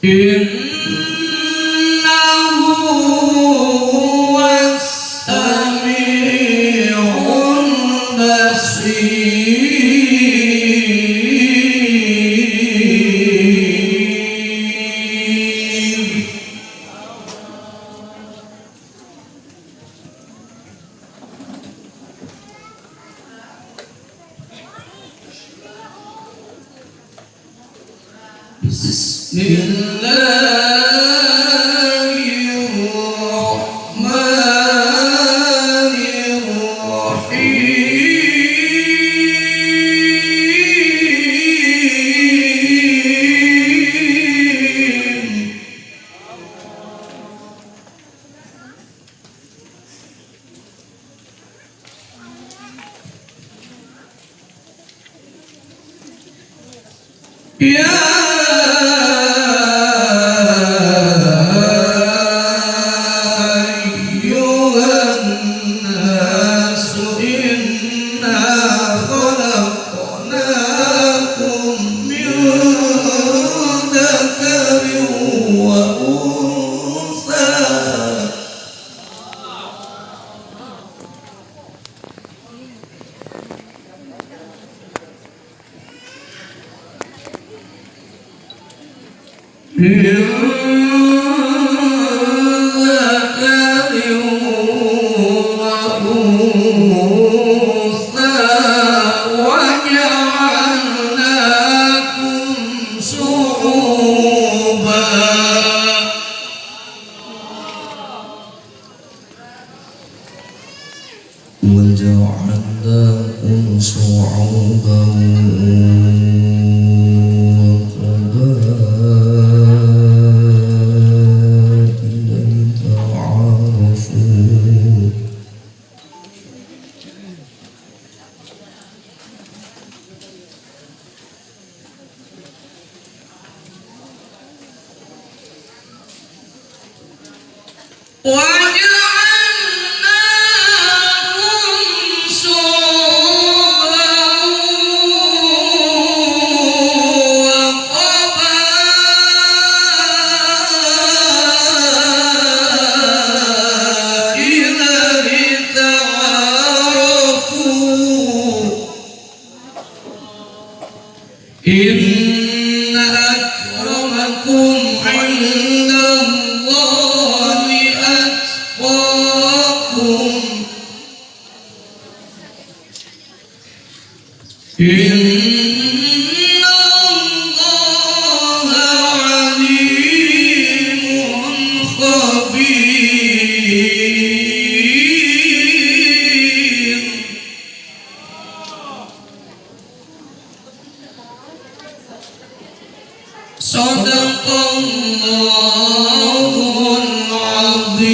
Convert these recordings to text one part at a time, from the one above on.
إنه هو السميع البصير. بسم الله الرحمن الرحيم. يا أيها الناس إنا خلقناكم من ذكر وأنثى. من ذكر وأنثى وجعلناكم شعوبا وجعلناكم شعوبا وقبائل لتعارفوا. وجعلناكم شعوبا وقبائل لتعارفوا إن أكرمكم عند الله أتقاكم إن الله عليم خبير. صدق الله العظيم.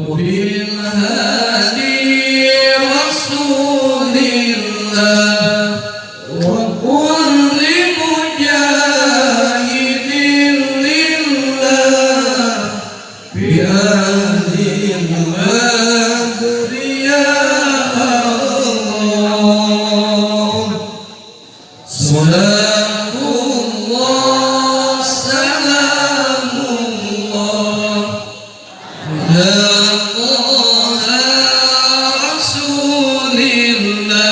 وبالهادي رسول الله وكل مجاهد لله بأهل البدر يا الله. صلاة الله سلام الله على طه رسول الله.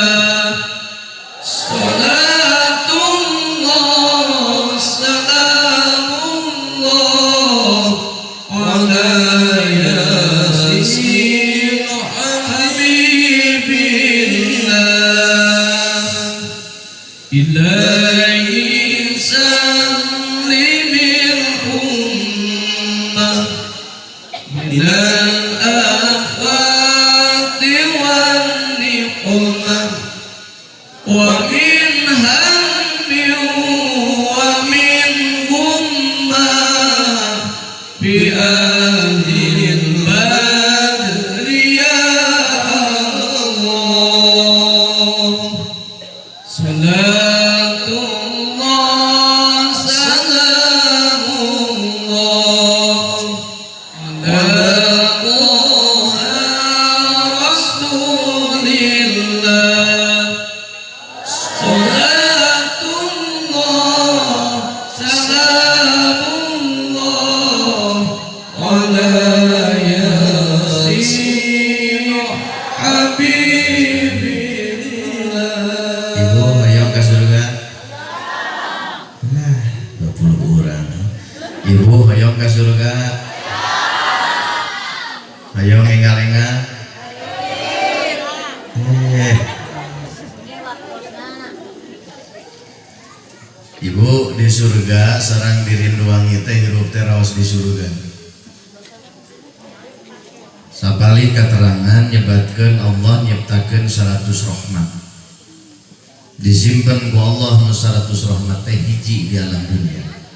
صلاة الله سلام الله على ياسين حبيب الله. إلهي سلم الأمة من الآفات والنقمة ومن هم ومن غمة بأهل البدر يا الله. صلاة الله سلام الله على طه رسول الله. Ayo ngengal-engal. Eh. Ibu di surga sareng dirinduangi teh hirup teh raos di surga. Sapali katerangan nyebatkeun Allah nyiptakeun 100 rahmat. Disimpen ku Allah nu 100 rahmat teh hiji di alam dunia.